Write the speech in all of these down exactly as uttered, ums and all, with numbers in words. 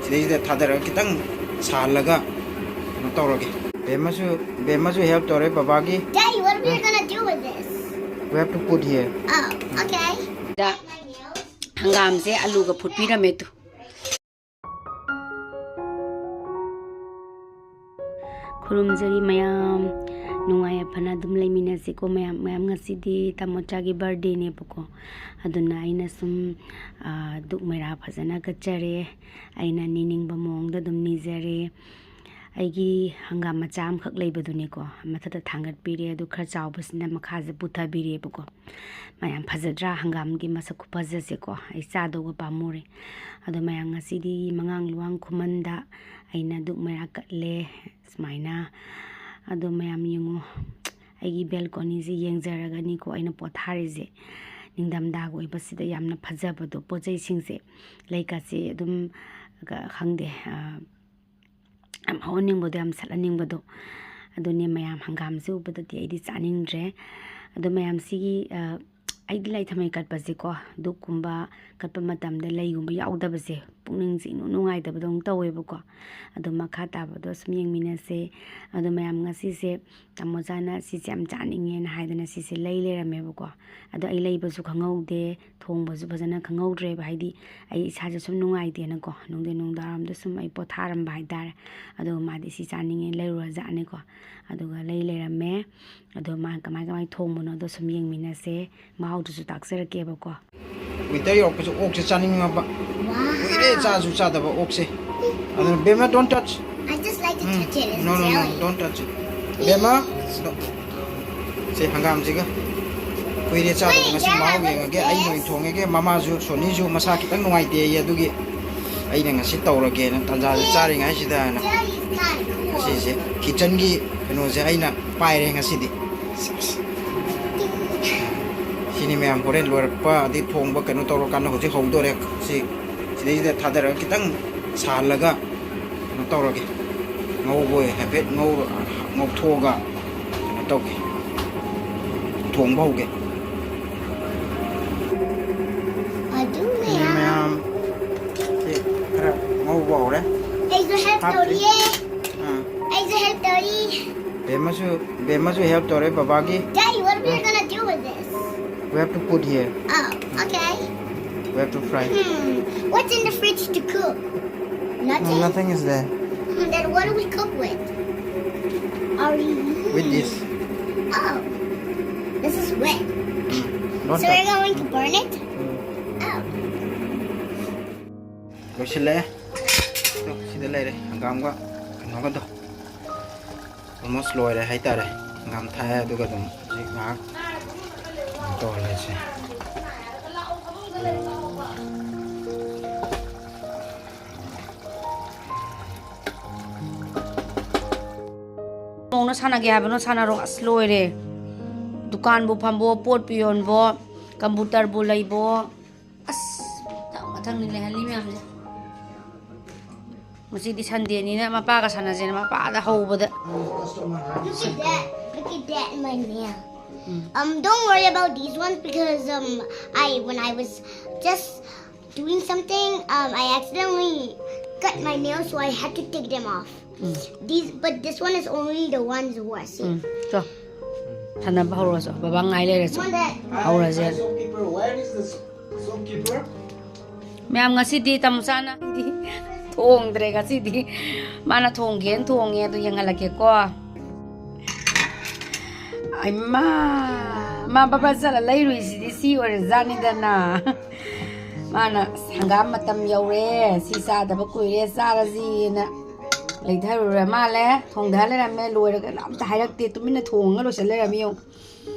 ꯁꯤꯗꯩꯁꯤꯗ ꯊꯥꯗꯔꯒ ꯈꯤꯇꯪ ꯁꯥꯍꯜꯂꯒ ꯀꯩꯅꯣ ꯇꯧꯔꯒꯦ. ꯕꯦꯝꯃꯁꯨ, ꯕꯦꯝꯃꯁꯨ help ꯇꯧꯔꯦ ꯕꯕꯥꯒꯤ. Daddy, what are we gonna do with this? We have to put here. Oh, okay. ꯗ ꯍꯪꯒꯥꯝꯁꯦ ꯑꯂꯨꯒ ꯐꯨꯠꯄꯤꯔꯝꯃꯦ ꯇꯨ. ꯈꯨꯔꯨꯝꯖꯔꯤ ꯃꯌꯥꯝ, ꯅꯨꯡꯉꯥꯏ ꯌꯥꯏꯐꯅ ꯑꯗꯨꯝ ꯂꯩꯃꯤꯟꯅꯁꯤꯀꯣ ꯃꯌꯥꯝ꯫ ꯃꯌꯥꯝ, ꯉꯁꯤꯗꯤ ꯇꯥꯃꯣꯆꯥꯒꯤ birthdayꯅꯦꯕꯀꯣ, ꯑꯗꯨꯅ ꯑꯩꯅ ꯁꯨꯝ, ꯑ, ꯗꯨꯛ ꯃꯩꯔꯥ ꯐꯖꯅ ꯀꯠꯆꯔꯦ꯫ ꯑꯩꯅ ꯅꯤꯅꯤꯡꯕ ꯃꯑꯣꯡꯗ ꯑꯗꯨꯝ ꯅꯤꯖꯔꯦ꯫ ꯑꯩꯒꯤ ꯍꯪꯒꯥꯝ ꯃꯆꯥ ꯑꯃꯈꯛ ꯂꯩꯕꯗꯨꯅꯤꯀꯣ, ꯃꯊꯛꯇ ꯊꯥꯡꯒꯠꯄꯤꯔꯦ, ꯑꯗꯨ ꯈꯔ ꯆꯥꯎꯕꯁꯤꯅ ꯃꯈꯥꯁꯦ ꯄꯨꯊꯕꯤꯔꯦꯕꯀꯣ꯫ ꯃꯌꯥꯝ, ꯐꯖꯗ꯭ꯔꯥ ꯍꯪꯒꯥꯝꯒꯤ ꯃꯁꯛ ꯈꯨꯐꯖꯁꯦꯀꯣ? ꯑꯩ ꯆꯥꯗꯧꯕ ꯄꯥꯝꯃꯨꯔꯦ꯫ ꯑꯗꯣ ꯃꯌꯥꯝ, ꯉꯁꯤꯗꯤ ꯃꯉꯥꯡ ꯂꯨꯋꯥꯡ ꯈꯨꯃꯟꯗ ꯑꯩꯅ ꯗꯨꯛ ꯃꯩꯔꯥ ꯀꯠꯂꯦ ꯁꯨꯃꯥꯏꯅ꯫ ꯑꯗꯣ ꯃꯌꯥꯝ ꯌꯦꯡꯉꯣ, ꯑꯩꯒꯤ balconyꯁꯦ ꯌꯦꯡꯖꯔꯒꯅꯤꯀꯣ ꯑꯩꯅ ꯄꯣꯊꯥꯔꯤꯁꯦ꯫ ꯅꯤꯡꯊꯝꯊꯥꯒ ꯑꯣꯏꯕꯁꯤꯗ ꯌꯥꯝꯅ ꯐꯖꯕꯗꯣ, ꯄꯣꯠ ꯆꯩꯁꯤꯡꯁꯦ, ꯂꯩꯀꯥꯁꯦ ꯑꯗꯨꯝ ꯈꯪꯗꯦ, ꯑ, ꯌꯥꯝ ꯍꯧꯍꯟꯅꯤꯡꯕꯗꯣ, ꯌꯥꯝ ꯁꯠꯍꯟꯅꯤꯡꯕꯗꯣ꯫ ꯑꯗꯨꯅꯦ ꯃꯌꯥꯝ, ꯍꯪꯒꯥꯝꯁꯦ ꯎꯕꯗꯗꯤ ꯑꯩꯗꯤ ꯆꯥꯅꯤꯡꯗ꯭ꯔꯦ꯫ ꯑꯗꯣ ꯃꯌꯥꯝ, ꯁꯤꯒꯤ, ꯑ, ꯑꯩꯗꯤ ꯂꯥꯏ ꯊꯝꯃꯩ ꯀꯠꯄꯁꯦꯀꯣ, ꯙꯨꯞꯀꯨꯝꯕ ꯀꯠꯄ ꯃꯇꯝꯗ ꯂꯩꯒꯨꯝꯕ ꯌꯥꯎꯗꯕꯁꯦ ꯄꯨꯛꯅꯤꯡꯁꯦ ꯏꯅꯨꯡ ꯅꯨꯡꯉꯥꯏꯇꯕꯗꯧꯅ ꯇꯧꯋꯦꯕꯀꯣ꯫ ꯑꯗꯣ ꯃꯈꯥ ꯇꯥꯕꯗꯣ ꯁꯨꯝ ꯌꯦꯡꯃꯤꯟꯅꯁꯦ꯫ ꯑꯗꯣ ꯃꯌꯥꯝ, ꯉꯁꯤꯁꯦ ꯇꯥꯃꯣꯆꯥꯅ ꯁꯤꯁꯦ ꯌꯥꯝ ꯆꯥꯅꯤꯡꯉꯦꯅ ꯍꯥꯏꯗꯅ ꯁꯤꯁꯦ ꯂꯩ ꯂꯩꯔꯝꯃꯦꯕꯀꯣ꯫ ꯑꯗꯣ ꯑꯩ ꯂꯩꯕꯁꯨ ꯈꯪꯍꯧꯗꯦ, ꯊꯣꯡꯕꯁꯨ ꯐꯖꯅ ꯈꯪꯍꯧꯗ꯭ꯔꯦꯕ, ꯍꯥꯏꯗꯤ ꯑꯩ ꯏꯁꯥꯁꯦ ꯁꯨꯝ ꯅꯨꯡꯉꯥꯏꯇꯦꯅꯀꯣ, ꯅꯨꯡꯊꯤꯟ ꯅꯨꯡꯗꯥꯡꯋꯥꯏꯔꯝꯗ ꯁꯨꯝ ꯑꯩ ꯄꯣꯊꯥꯔꯝꯕ ꯍꯥꯏꯇꯥꯔꯦ꯫ ꯑꯗꯨꯒ ꯃꯥꯗꯤ ꯁꯤ ꯆꯥꯅꯤꯡꯉꯦ ꯂꯩꯔꯨꯔꯖꯥꯠꯅꯤꯀꯣ꯫ ꯑꯗꯨꯒ ꯂꯩ ꯂꯩꯔꯝꯃꯦ꯫ ꯑꯗꯣ ꯃꯥ ꯀꯃꯥꯏ ꯀꯃꯥꯏ ꯊꯣꯡꯕꯅꯣꯗꯣ ꯁꯨꯝ ꯌꯦꯡꯃꯤꯟꯅꯁꯦ, ꯃꯍꯥꯎꯗꯨꯁꯨ ꯇꯥꯛꯆꯔꯛꯀꯦꯕꯀꯣ꯫ Winter ꯌꯧꯔꯛꯄꯁꯦ ꯑꯣꯛꯁꯦ ꯆꯥꯅꯤꯡꯉꯕ꯫ ꯀꯨꯏꯔꯦ ꯆꯥꯁꯨ ꯆꯥꯗꯕ ꯑꯣꯛꯁꯦ꯫ ꯑꯗꯨꯅ ꯕꯦꯝꯃ, don't touch. I just like to touch it. No, no, no, don't touch it. ꯕꯦꯝꯃ, ꯁꯦ, ꯍꯪꯒꯥꯝꯁꯤꯒ ꯀꯨꯏꯔꯦ ꯆꯥꯗꯕ, ꯉꯁꯤ ꯃꯍꯥꯎ ꯌꯦꯡꯉꯒꯦ꯫ ꯑꯩꯅ ꯑꯣꯏꯅ ꯊꯣꯡꯉꯒꯦ꯫ ꯃꯃꯥꯁꯨ, ꯁꯣꯅꯤꯁꯨ ꯃꯁꯥ ꯈꯤꯇꯪ ꯅꯨꯡꯉꯥꯏꯇꯦꯌꯦ, ꯑꯗꯨꯒꯤ ꯑꯩꯅ ꯉꯁꯤ ꯇꯧꯔꯒꯦꯅ ꯇꯥꯟꯖꯥꯁꯦ ꯆꯥꯔꯤꯉꯩꯁꯤꯗꯅ ꯉꯁꯤꯁꯦ kitchenꯒꯤ ꯀꯩꯅꯣꯁꯦ ꯑꯩꯅ ꯄꯥꯏꯔꯦ ꯉꯁꯤꯗꯤ꯫ ꯁꯤꯅꯤ ꯃꯌꯥꯝ, ꯍꯣꯔꯦꯟ ꯂꯣꯏꯔꯛꯄ ꯑꯗꯩ ꯊꯣꯡꯕ ꯀꯩꯅꯣ ꯇꯧꯔꯀꯥꯟꯗ ꯍꯧꯖꯤꯛ ꯍꯧꯗꯣꯔꯦ꯫ ꯁꯤ ꯁꯤꯗꯩꯁꯤꯗ ꯊꯥꯗꯔꯒ ꯈꯤꯇꯪ ꯁꯥꯍꯜꯂꯒ ꯀꯩꯅꯣ ꯇꯧꯔꯒꯦ꯫ ꯉꯧꯕ ꯑꯣꯏ ꯍꯥꯏꯐꯦꯠ ꯉꯧꯔ-, ꯉꯧꯊꯣꯛꯑꯒ ꯀꯩꯅꯣ ꯇꯧꯒꯦ, ꯊꯣꯡꯕ ꯍꯧꯒꯦ꯫ ꯑꯗꯨ ꯁꯤꯅꯤ ꯃꯌꯥꯝ꯫ ꯃꯌꯥꯝ, ꯁꯤ ꯈꯔ ꯉꯧꯕ ꯇꯧꯔꯤꯌꯦ꯫ ꯑꯥ꯫ ꯑꯩꯁꯨ help ꯇꯧꯔꯤ꯫ ꯕꯦꯝꯃꯁꯨ, ꯕꯦꯝꯃꯁꯨ help ꯇꯧꯔꯦ ꯕꯕꯥꯒꯤ꯫ Daddy, what are we gonna do with this? We have to put here. Oh, okay. We have to fry. Hmm. What's in the fridge to cook? Nothing? No, nothing is there. Hmm, then what do we cook with? Are we... With this. Oh, this is wet. Don't... So we're going to burn it? Mm. Oh. ꯂꯣꯏꯁꯤꯜꯂꯛꯑꯦ꯫ ꯇꯣ, ꯁꯤꯗ ꯂꯩꯔꯦ ꯍꯪꯒꯥꯝꯒ ꯀꯩꯅꯣꯒꯗꯣ꯫ Almost ꯂꯣꯏꯔꯦ ꯍꯥꯏꯇꯥꯔꯦ꯫ ꯍꯪꯒꯥꯝ ꯊꯥꯛꯑꯦ, ꯑꯗꯨꯒ ꯑꯗꯨꯝ ꯍꯧꯖꯤꯛ ꯉꯥꯏꯍꯥꯛ ꯀꯩꯅꯣ ꯇꯧꯍꯜꯂꯁꯤ꯫ ꯃꯧꯅ ꯁꯥꯟꯅꯒꯦ ꯍꯥꯏꯕꯅꯣ ꯁꯥꯟꯅꯔꯣ꯫ ꯑꯁ, ꯂꯣꯏꯔꯦ꯫ ꯗꯨꯀꯥꯟꯕꯨ ꯐꯝꯕꯣ, ꯄꯣꯠꯄꯨ ꯌꯣꯟꯕꯣ, ꯀꯝꯄ꯭ꯌꯨꯇꯔꯕꯨ ꯂꯩꯕꯣ꯫ ꯑꯁ, ꯃꯊꯪ ꯃꯊꯪꯅꯤ ꯂꯩꯍꯜꯂꯤ ꯃꯌꯥꯝꯁꯦ꯫ ꯉꯁꯤꯗꯤ ꯁꯟꯗꯦꯅꯤꯅ ꯃꯄꯥꯒ ꯁꯥꯟꯅꯁꯦꯅ ꯃꯄꯥꯗ ꯍꯧꯕꯗ꯫ Look at that. Look at that in my nail. Um. Um, don't worry about these ones because, um, I, when I was just doing something, um, I accidentally cut my nail, so I had to take them off. Um. These, but this one is only the ones who are safe. ꯎꯝ, ꯆꯣ꯫ ꯁꯥꯟꯅꯕ ꯍꯧꯔꯁꯨ꯫ ꯕꯕꯥ ꯉꯥꯏ ꯂꯩꯔꯁꯨ꯫ Come on, Dad. ꯍꯧꯔꯁꯦ꯫ Shopkeeper, where is the shopkeeper? ꯃꯌꯥꯝ, ꯉꯁꯤꯗꯤ ꯇꯥꯃꯣꯆꯥꯅ ꯊꯣꯡꯗ꯭ꯔꯦ ꯉꯁꯤꯗꯤ꯫ ꯃꯥꯅ ꯊꯣꯡꯒꯦꯅ ꯊꯣꯡꯉꯦ, ꯑꯗꯨ ꯌꯦꯡꯍꯜꯂꯛꯀꯦꯀꯣ꯫ ꯑꯩꯃꯥ, ꯃꯥ ꯕꯕꯥ ꯆꯠꯂ ꯂꯩꯔꯨꯏꯁꯤꯗꯤ ꯁꯤ ꯑꯣꯏꯔꯖꯥꯠꯅꯤꯗꯅ꯫ ꯃꯥꯅ, "ꯑꯁ, ꯍꯪꯒꯥꯝ ꯃꯇꯝ ꯌꯧꯔꯦ, ꯁꯤ ꯆꯥꯗꯕ ꯀꯨꯏꯔꯦ, ꯆꯥꯔꯁꯤꯅ" ꯂꯩꯊꯔꯨꯔ ꯃꯥꯜꯂꯦ꯫ ꯊꯣꯡꯊ ꯂꯩꯔꯝꯃꯦ, ꯂꯣꯏꯔꯒ ꯑꯝꯇ ꯍꯥꯏꯔꯛꯇꯦ, ꯇꯨꯃꯤꯟꯅ ꯊꯣꯡꯉꯒ ꯂꯣꯏꯁꯤꯜ ꯂꯩꯔꯝꯃꯤ ꯌꯦꯡꯉꯨ꯫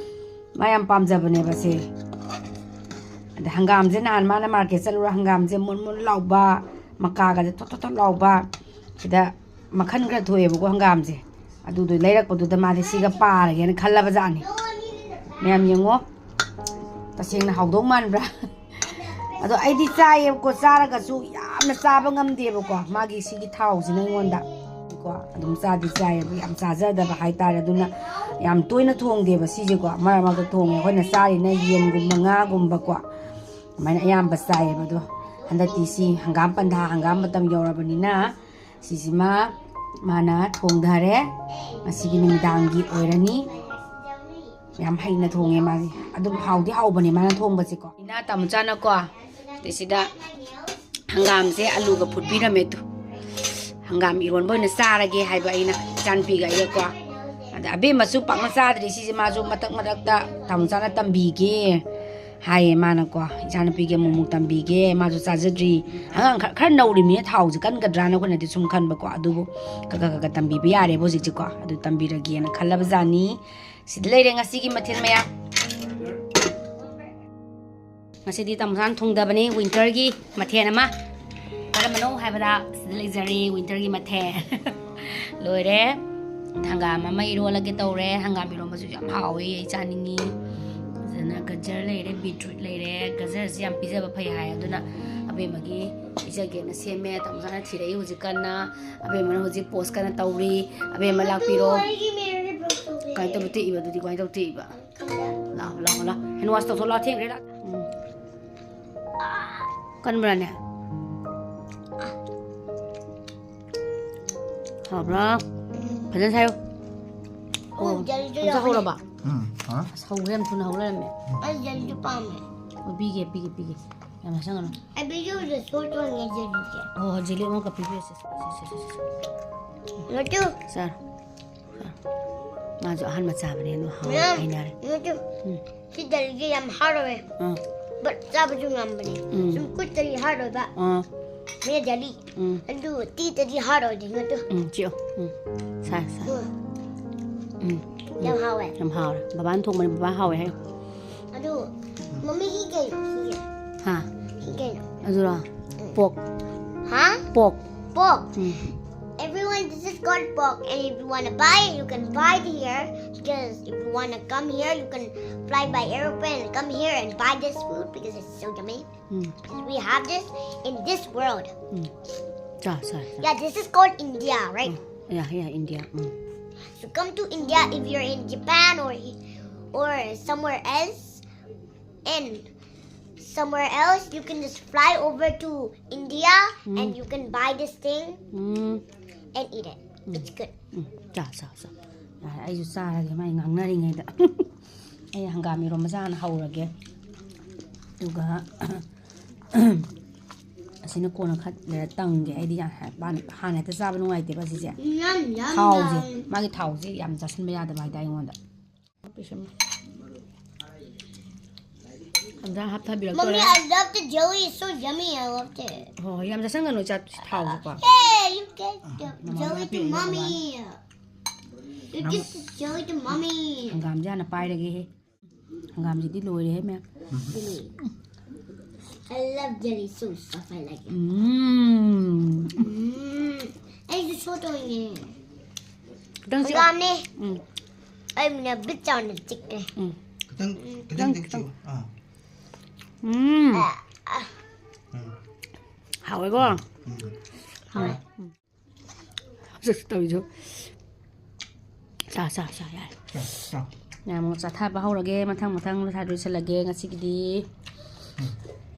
ꯃꯥ ꯌꯥꯝ ꯄꯥꯝꯖꯕꯅꯦꯕ ꯁꯦ꯫ ꯑꯗ ꯍꯪꯒꯥꯝꯁꯦ ꯅꯍꯥꯟ ꯃꯥꯅ ꯃꯥꯔꯀꯦꯠ ꯆꯠꯂꯨꯔ ꯍꯪꯒꯥꯝꯁꯦ ꯃꯨꯟ ꯃꯨꯟ ꯂꯥꯎꯕ, ꯃꯀꯥꯒꯁꯦ ꯊꯣꯠ ꯊꯣꯠ ꯊꯣꯠ ꯂꯥꯎꯕ, ꯁꯤꯗ ꯃꯈꯜ ꯈꯔ ꯊꯣꯛꯑꯦꯕꯀꯣ ꯍꯪꯒꯥꯝꯁꯦ꯫ ꯑꯗꯨꯗꯣ ꯂꯩꯔꯛꯄꯗꯨꯗ ꯃꯥꯗꯤ ꯁꯤꯒ ꯄꯥꯔꯒꯦꯅ ꯈꯜꯂꯕ ꯖꯥꯠꯅꯤ꯫ ꯃꯌꯥꯝ ꯌꯦꯡꯉꯣ, ꯇꯁꯦꯡꯅ ꯍꯥꯎꯗꯧ ꯃꯥꯟꯕ꯭ꯔꯥ? ꯑꯗꯣ ꯑꯩꯗꯤ ꯆꯥꯏꯌꯦꯕꯀꯣ, ꯆꯥꯔꯒꯁꯨ ꯌꯥꯝꯅ ꯆꯥꯕ ꯉꯝꯗꯦꯕꯀꯣ, ꯃꯥꯒꯤ ꯁꯤꯒꯤ ꯊꯥꯎꯁꯤꯅ ꯑꯩꯉꯣꯟꯗ ꯀꯣ꯫ ꯑꯗꯨꯝ ꯆꯥꯗꯤ ꯆꯥꯏꯌꯦꯕ, ꯌꯥꯝ ꯆꯥꯖꯗꯕ ꯍꯥꯏꯇꯥꯔꯦ꯫ ꯑꯗꯨꯅ ꯌꯥꯝ ꯇꯣꯏꯅ ꯊꯣꯡꯗꯦꯕ ꯁꯤꯁꯦꯀꯣ, ꯃꯔꯛ ꯃꯔꯛꯇ ꯊꯣꯡꯉꯦ꯫ ꯑꯩꯈꯣꯏꯅ ꯆꯥꯔꯤꯅ ꯌꯦꯟꯒꯨꯝꯕ, ꯉꯥꯒꯨꯝꯕꯀꯣ, ꯑꯗꯨꯃꯥꯏꯅ ꯑꯌꯥꯝꯕ ꯆꯥꯏꯌꯦꯕ꯫ ꯑꯗꯣ ꯍꯟꯗꯛꯇꯤ ꯁꯤ ꯍꯪꯒꯥꯝ ꯄꯟꯊꯥ, ꯍꯪꯒꯥꯝ ꯃꯇꯝ ꯌꯧꯔꯕꯅꯤꯅ ꯁꯤꯁꯤꯃ ꯃꯥꯅ ꯊꯣꯡꯊꯔꯦ꯫ ꯉꯁꯤꯒꯤ ꯅꯨꯃꯤꯗꯥꯡꯒꯤ ꯑꯣꯏꯔꯅꯤ꯫ ꯌꯥꯝ ꯍꯩꯅ ꯊꯣꯡꯉꯦ ꯃꯥꯁꯦ꯫ ꯑꯗꯨꯝ ꯍꯥꯎꯗꯤ ꯍꯥꯎꯕꯅꯦ ꯃꯥꯅ ꯊꯣꯡꯕꯁꯦꯀꯣ꯫ ꯏꯅꯥ ꯇꯥꯃꯣꯆꯥꯅꯀꯣ, ꯁꯤꯗ ꯍꯪꯒꯥꯝꯁꯦ ꯑꯂꯨꯒ ꯐꯨꯠꯄꯤꯔꯝꯃꯦ꯫ ꯇꯨ, ꯍꯪꯒꯥꯝ ꯏꯔꯣꯟꯕ ꯑꯣꯏꯅ ꯆꯥꯔꯒꯦ ꯍꯥꯏꯕ ꯑꯩꯅ ꯏꯆꯥꯅꯨꯄꯤꯒ ꯑꯩꯒꯀꯣ꯫ ꯑꯗ ꯑꯕꯦꯝꯃꯁꯨ ꯄꯥꯛꯅ ꯆꯥꯗ꯭ꯔꯤ꯫ ꯁꯤꯁꯦ ꯃꯥꯁꯨ ꯃꯇꯛ ꯃꯇꯛꯇ ꯇꯥꯃꯣꯆꯥꯅ ꯇꯝꯕꯤꯒꯦ ꯍꯥꯏꯌꯦ ꯃꯥꯅꯀꯣ꯫ ꯏꯆꯥꯅꯨꯄꯤꯒꯤ ꯑꯃꯨꯛ ꯑꯃꯨꯛ ꯇꯝꯕꯤꯒꯦ꯫ ꯃꯥꯁꯨ ꯆꯥꯖꯗ꯭ꯔꯤ꯫ ꯑꯉꯥꯡ ꯈꯔ, ꯈꯔ ꯅꯧꯔꯤꯃꯤꯅ ꯊꯥꯎꯁꯦ ꯀꯟꯒꯗ꯭ꯔꯥꯅ ꯑꯩꯈꯣꯏꯅꯗꯤ ꯁꯨꯝ ꯈꯟꯕꯀꯣ꯫ ꯑꯗꯨꯕꯨ ꯈꯔ ꯈꯔ ꯈꯔ ꯈꯔ ꯇꯝꯕꯤꯕ ꯌꯥꯔꯦꯕ ꯍꯧꯖꯤꯛꯁꯦꯀꯣ꯫ ꯑꯗꯨ ꯇꯝꯕꯤꯔꯒꯦꯅ ꯈꯜꯂꯕ ꯖꯥꯠꯅꯤ꯫ ꯁꯤꯗ ꯂꯩꯔꯦ ꯉꯁꯤꯒꯤ ꯃꯊꯦꯜ ꯃꯌꯥꯝ꯫ ꯉꯁꯤꯗꯤ ꯇꯥꯃꯣꯆꯥꯅ ꯊꯣꯡꯗꯕꯅꯤ꯫ ꯋꯤꯟꯇꯔꯒꯤ ꯃꯊꯦꯜ ꯑꯃ꯫ ꯀꯔꯝꯕꯅꯣ ꯍꯥꯏꯕꯗ ꯁꯤꯗ ꯂꯩꯖꯔꯦ ꯋꯤꯟꯇꯔꯒꯤ ꯃꯊꯦꯜ꯫ ꯂꯣꯏꯔꯦ꯫ ꯍꯪꯒꯥꯝ ꯑꯃ ꯏꯔꯣꯜꯂꯒꯦ ꯇꯧꯔꯦ꯫ ꯍꯪꯒꯥꯝ ꯏꯔꯣꯟꯕꯁꯨ ꯌꯥꯝ ꯍꯥꯎꯋꯦ, ꯑꯩ ꯆꯥꯅꯤꯡꯉꯤ꯫ ꯑꯗꯨꯅ ꯒꯖꯔ ꯂꯩꯔꯦ, ꯕꯤꯠꯔꯨꯠ ꯂꯩꯔꯦ꯫ ꯒꯖꯔꯁꯤ ꯌꯥꯝ ꯄꯤꯖꯕ ꯐꯩ ꯍꯥꯏ꯫ ꯑꯗꯨꯅ ꯑꯕꯦꯝꯃꯒꯤ ꯄꯤꯖꯒꯦꯅ ꯁꯦꯝꯃꯦ꯫ ꯇꯥꯃꯣꯆꯥꯅ ꯊꯤꯔꯛꯏ ꯍꯧꯖꯤꯛ ꯀꯟꯅ꯫ ꯑꯕꯦꯝꯃꯅ ꯍꯧꯖꯤꯛ ꯄꯣꯁ ꯀꯟꯅ ꯇꯧꯔꯤ꯫ ꯑꯕꯦꯝꯃ ꯂꯥꯛꯄꯤꯔꯣ꯫ ꯑꯩꯒꯤ ꯃꯤꯔꯔꯁꯦ ꯕ꯭ꯔꯣꯛ ꯇꯧꯋꯦ꯫ ꯀꯃꯥꯏꯅ ꯇꯧꯕ ꯇꯦꯛꯏꯕ ꯑꯗꯨꯗꯤ? ꯀꯃꯥꯏꯅ ꯇꯧꯕ ꯇꯦꯛꯏꯕ? ꯂꯥꯛꯑꯣ, ꯂꯥꯛꯑꯣ, ꯂꯥꯛꯑꯣ꯫ ꯍꯦꯟ ꯋꯥꯁ ꯇꯧꯊꯣꯛ ꯂꯥꯛꯑꯣ, ꯊꯦꯡꯈ꯭ꯔꯦ, ꯂꯥꯛꯑꯣ꯫ ꯎꯝ꯫ ꯀꯟꯕ꯭ꯔꯥꯅꯦ? ꯍꯥꯎꯕ꯭ꯔꯥ? ꯐꯖꯅ ꯁꯥꯏꯌꯨ꯫ ꯑꯣ, ꯑꯣ, ꯖꯦꯂꯤꯗꯣ ꯐꯖꯅ ꯌꯥꯎꯕꯅꯦ꯫ ꯍꯧꯔꯕ? ꯎꯝ, ꯍꯥ? ꯑꯁ, ꯍꯧꯕ ꯌꯥꯝ ꯊꯨꯅ ꯍꯧ ꯂꯩꯔꯝꯃꯦ꯫ ꯑꯩ ꯖꯦꯂꯤꯗꯣ ꯄꯥꯝꯃꯦ꯫ ꯑꯣ, ꯄꯤꯒꯦ, ꯄꯤꯒꯦ, ꯄꯤꯒꯦ꯫ ꯌꯥꯝ ꯆꯥꯁꯟꯒꯅꯨ꯫ ꯑꯩ ꯚꯤꯗꯤꯑꯣꯗ ꯁꯣꯔꯠ ꯑꯣꯏꯅ ꯌꯦꯡꯖꯔꯤꯁꯦ꯫ ꯑꯣ, ꯖꯦꯂꯤ ꯑꯃ ꯀꯛꯄꯤꯕꯤꯔꯁꯦ꯫ ꯁꯦ, ꯁꯦ, ꯁꯦ, ꯁꯦ, ꯁꯦ꯫ ꯅꯠꯇꯨ꯫ ꯆꯥꯔꯣ꯫ ꯆꯥꯔꯣ꯫ ꯃꯥꯁꯨ ꯑꯍꯥꯟꯕ ꯆꯥꯕꯅꯦ, ꯑꯗꯨ ꯍꯥꯎꯋꯦ ꯃꯌꯥꯝ, ꯍꯥꯏꯅꯔꯦ꯫ ꯅꯠꯇꯨ꯫ ꯎꯝ꯫ ꯁꯤ ꯖꯦꯂꯤꯁꯦ ꯌꯥꯝ ꯍꯥꯔꯠ ꯑꯣꯏꯌꯦ꯫ ꯑꯥ꯫ But ꯆꯥꯕꯁꯨ ꯉꯝꯕꯅꯦ꯫ ꯎꯝ꯫ ꯁꯨꯝ ꯈꯨꯠꯇꯗꯤ ꯍꯥꯔꯠ ꯑꯣꯏꯕ꯫ ꯑꯥ꯫ ꯃꯦ ꯖꯦꯂꯤ꯫ ꯎꯝ꯫ ꯑꯗꯨ ꯇꯤꯠꯇꯗꯤ ꯍꯥꯔꯠ ꯑꯣꯏꯗꯦ, ꯅꯠꯇꯨ꯫ ꯎꯝ, ꯆꯤꯛꯑꯣ꯫ ꯎꯝ꯫ ꯁꯥꯏ, ꯁꯥꯏ꯫ ꯎꯝ꯫ ꯎꯝ꯫ ꯌꯥꯝ ꯍꯥꯎꯋꯦ꯫ ꯌꯥꯝ ꯍꯥꯎꯔꯦ꯫ ꯕꯕꯥꯅ ꯊꯣꯡꯕꯅꯦ, ꯕꯕꯥ ꯍꯥꯎꯋꯦ ꯍꯥꯏꯌꯣ꯫ ꯑꯗꯨ, ꯃꯝꯃꯤ, ꯁꯤ ꯀꯩꯅꯣ? ꯁꯤ ꯀꯩꯅꯣ? ꯍꯥ? ꯁꯤ ꯀꯩꯅꯣ? ꯑꯗꯨꯔꯣ? ꯎꯝ꯫ ꯄꯣꯛ꯫ ꯍꯥ? ꯄꯣꯛ꯫ ꯄꯣꯛ? ꯎꯝ꯫ Everyone, this is called pork, and if you wanna buy it, you can buy it here, because if you wanna come here, you can fly by aeroplane and come here and buy this food because it's so yummy. Um. Because we have this in this world. ꯎꯝ꯫ ꯆꯥ, ꯆꯥ, ꯆꯥ꯫ Yeah, this is called India, right? Um. Yeah, yeah, India. Um. So come to India if you're in Japan or, or somewhere else, and Somewhere else, you can just fly over to India and you can buy this thing um and eat it. It's good. ꯎꯝ, ꯆꯥ ꯆꯥ ꯆꯥ. ꯌꯥꯔꯦ, ꯑꯩꯁꯨ ꯆꯥꯔꯒꯦ ꯃꯥꯏ ꯉꯥꯡꯅꯔꯤꯉꯩꯗ꯫ ꯑꯩ ꯍꯪꯒꯥꯝ ꯏꯔꯣꯝꯕꯁꯦ ꯍꯥꯟꯅ ꯍꯧꯔꯒꯦ꯫ ꯑꯗꯨꯒ ꯑꯁꯤꯅ ꯀꯣꯟꯅ ꯈꯔ ꯂꯩꯔ ꯇꯪꯒꯦ꯫ ꯑꯩꯗꯤ ꯌꯥꯝ ꯍꯥꯟꯅ ꯍꯦꯛꯇ ꯆꯥꯕ ꯅꯨꯡꯉꯥꯏꯇꯦꯕ ꯑꯁꯤꯁꯦ꯫ Yum, yum, ꯊꯥꯎꯁꯦ, yum. ꯃꯥꯒꯤ ꯊꯥꯎꯁꯦ ꯌꯥꯝ ꯆꯥꯁꯤꯟꯕ ꯌꯥꯗꯕ ꯍꯥꯏꯇꯥꯔꯦ ꯑꯩꯉꯣꯟꯗ꯫ ꯄꯤꯁꯨꯝ ꯍꯟꯖꯥꯡ Mommy, ꯍꯥꯞꯊꯕꯤꯔꯛꯇꯣꯔꯦ꯫ I love the jelly. It's so yummy. I loved it. ꯍꯣꯏ ꯍꯣꯏ, ꯌꯥꯝ ꯆꯥꯁꯟꯒꯅꯨ ꯆꯥ ꯊꯥꯎꯁꯦꯀꯣ꯫ Hey, you get the Mama, jelly happy to in the mommy. You get the jelly to mommy. ꯍꯪꯒꯥꯝꯁꯦ ꯍꯥꯟꯅ ꯄꯥꯏꯔꯒꯦꯍꯦ꯫ ꯍꯪꯒꯥꯝꯁꯤꯗꯤ ꯂꯣꯏꯔꯦꯍꯦ ꯃꯌꯥꯝ꯫ Jelly. I love jelly so soft. I like it. Um. Mm. ꯑꯩꯁꯨ ꯁꯣ ꯇꯧꯅꯤꯡꯉꯦ꯫ ꯈꯤꯇꯪ ꯆꯤꯛꯑꯣ꯫ ꯍꯪꯒꯥꯝꯅꯦ꯫ ꯎꯝ꯫ ꯑꯩꯅ ꯕꯤꯠ ꯆꯥꯎꯅ ꯆꯤꯛꯈ꯭ꯔꯦ꯫ ꯎꯝ꯫ ꯈꯤꯇꯪ ꯈꯤꯇꯪ, ꯈꯤꯇꯪ ꯈꯤꯇꯪ꯫ ꯆꯤꯛꯑꯣ꯫ ꯑꯥ꯫ ꯎꯝ꯫ ꯑ, ꯑ, ꯎꯝ꯫ ꯍꯥꯎꯋꯦꯀꯣ꯫ ꯎꯝ꯫ ꯍꯥꯎꯋꯦ꯫ ꯍꯧꯖꯤꯛ ꯇꯧꯔꯤꯁꯨ꯫ ꯆꯥ ꯆꯥ ꯆꯥ ꯌꯥꯔꯦ꯫ ꯆꯥꯎ, ꯆꯥꯎ꯫ ꯃꯌꯥꯝ ꯑꯃꯨꯛ ꯆꯥꯊꯕ ꯍꯧꯔꯒꯦ꯫ ꯃꯊꯪ ꯃꯊꯪ ꯂꯣꯏꯁꯤꯜꯂꯒꯦ ꯉꯁꯤꯒꯤꯗꯤ꯫